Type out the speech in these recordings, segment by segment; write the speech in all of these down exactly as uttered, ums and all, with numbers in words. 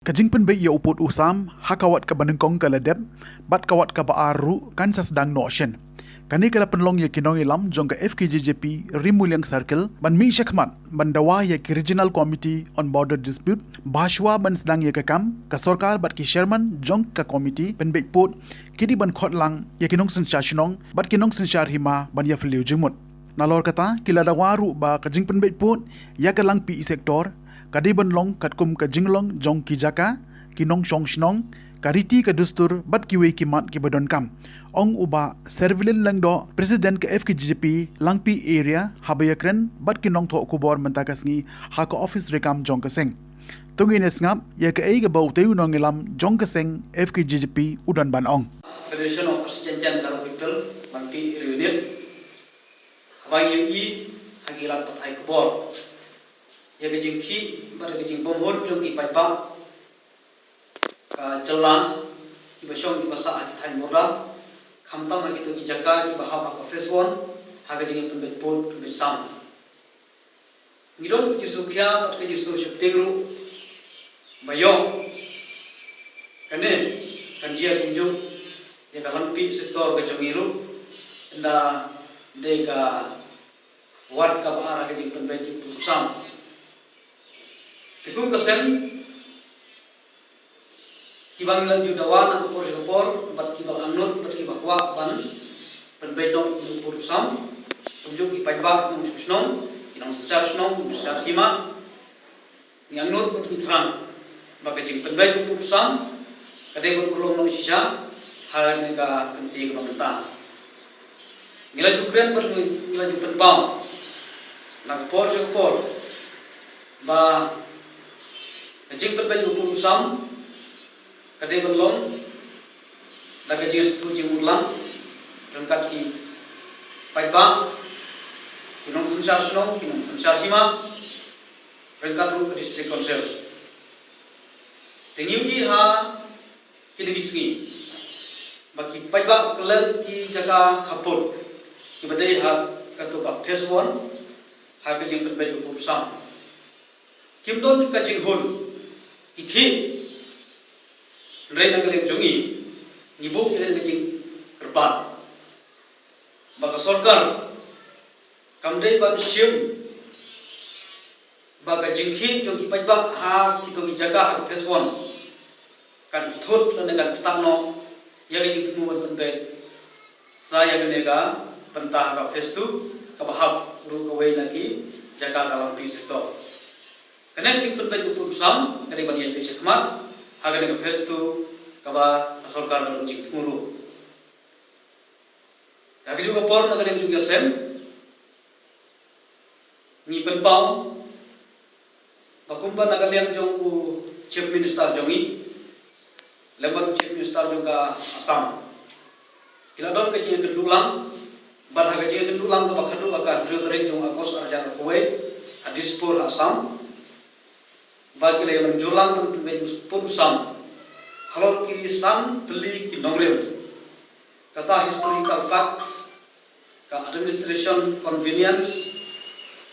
Ka jingpynbeit ïa u pud u sam ha ka wat kaba nyngkong ka la dep, bad ka wat kaba ar ruh kan sa sdang noh shen. Kane ka la pynlong ïa ki nongïalam jong ka F K J J P Ri Muliang Circle ban mih shakhmat ban dawa ïa ki Regional Committee on Border Dispute ba shwa ban sdang ïa ka kam, ka sorkar bad ki chairman jong ka committee pynbeit pud ki dei ban khot lang ïa ki nongsynshar shnong bad ki nongsynshar hima ban ïa phylliew jingmut. Nalor kata, ki la dawa ruh ba ka jingpynbeit pud ïa ka Langpih sector ka dei ban long katkum ka jinglong jong ki jaka, ki nongshong shnong, ka riti ka dustur bad kiwei ki mat kiba donkam, ong u Bah Servilin Lyngdoh, President ka F K J J P Langpih Area, haba ïakren bad ki nongthoh khubor mynta ka sngi ha ka office treikam jong ka seng. To ngin ïa sngap ïa kaei kaba utei u nongïalam jong ka seng F K J J P u don ban ong. Federation of Khasi Jaintia and Garo People, Langpih Area Unit. Haba ngi ïohi ha ki lad pathai khubor ïa ka jingkhih bad ka jingbymhun jong ki paidbah ka jylla kiba shong kiba sah ha ki thaiñ border, khamtam ha kito ki jaka kiba hap ha ka phase one ha ka jingpynbeit pud pynbeit sam. Ngi don ka jingsngewkhia bad ka jingsngewsheptieng ruh ba ïoh kane kan jia kumjuh ïa ka Langpih sector ka jong ngi ruh, ynda dei ka wat kaba ar ha ka jingpynbeit ïa u pud u sam. Te kum ka seng kiba ngi la ju dawa na ka por sha ka por bad kiba la angnud bad kiba kwah ban pynbeit noh ïa u pud u sam, kumjuh ki paidbah, ki nongshong shnong, ki nongsynshar shnong, ki nongsynshar hima. Ngi angnud bad ngi thrang ba ka jingpynbeit ïa u pud u sam ka dei ban urlong noh shisha ha kane ka kynti kaba mynta. Ngi la ju kren bad ngi la ju pynpaw na ka por sha ka por ba ka jingpynbeit ïa u pud u sam ka dei ban long da ka jingsngewthuh jingmut lang ryngkat ki paidbah, ki nongsynshar shnong, ki nongsynshar hima, ryngkat ruh ka District Council. Te ngi ïohi ha kine ki sngi ba ki paidbah kylleng ki jaka khappud kiba dei ha kato ka phase one ha ka jingpynbeit u pud u sam kim don ka jinghun, ki khih. Hynrei na ka liang jong ngi, ngi buh ïa ka jingkyrpad ba ka sorkar kam dei ban shim ba ka jingkhih jong ki paidbah ha kito ki jaka ha phase one kan thut lane kan ktah noh ïa ka jingthmu ban pynbeit sa ïa kane ka bynta ha ka phase two kaba hap ruh kawei na ki jaka ka Langpih sector. Kane ka jingpynbeit u pud u sam ka dei ban ïaid beit shakhmat ha kane ka phase two kaba ka sorkar ka don jingthmu ruh. Ha kajuh ka por na ka liang jong ka seng ngi pynpaw ba kumba na ka liang jong u Chief Minister jong ngi lem bad u Chief Minister jong ka Assam ki la don ka jingïakynduh lang bad ha ka jingïakynduh lang kaba khadduh ha ka hynriew tarik jong August arhajar arphew wei ha Dispur ha Assam ba ki la ïa mynjur lang ban pynbeit u pud u sam halor ki san tylli ki nongrim. Kata historical facts, ka administration convenience,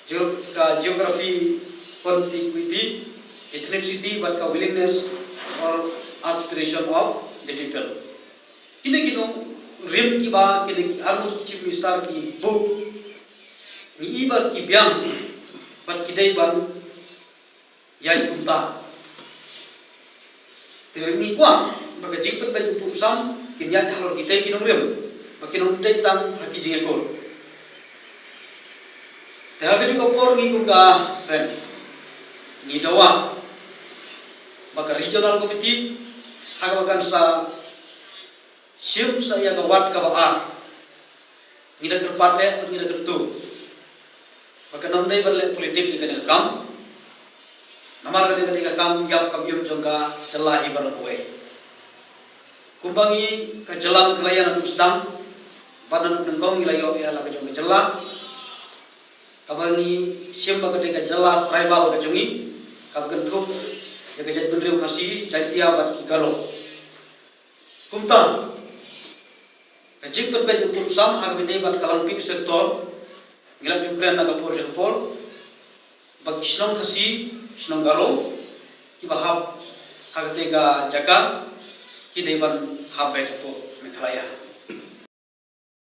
geo-, ka geography contiguity, ethnicity bad ka willingness or aspiration of the people. Kine ki nongrim kiba kine ki arngut ki Chief Minister ki buh, ngi i ba ki biang bad ki dei ban ïaid kumta. Te ngi kwah ba ka jingpynbeit u pud u sam kin ïaid halor kitei ki nongrim ba kin ym dei tang ha ki jingïakut. Te ha kajuh ka por ngi kum ka seng ngi dawa ba ka regional committee ha kaba kan sa shim sa ïa ka wat kaba ar. Ngi da kyrpad eh bad ngi da kyntu ba kan ym dei ban leh politik ïa kane ka kam. Namar kane ka dei ka kam ïap kam im jong ka jylla hi baroh kawei. Kumba ngi ka jylla Meghalaya naduh sdang bad naduh nyngkong ngi la ïoh ïa la ka jong ka jylla kaba ngi shim ba ka dei ka jylla tribal ka jong ngi kaba kynthup ïa ka jaitbynriew Khasi, Jaintia bad ki Garo. Kumta ka jingpynbeit u pud u sam ha kaba ïadei bad ka Langpih sector ngi la ju kren na ka por sha ka por ba ki shnong Khasi, shnong Garo kiba hap Ha katei ka jaka ki dei ban hap beit hapoh Meghalaya.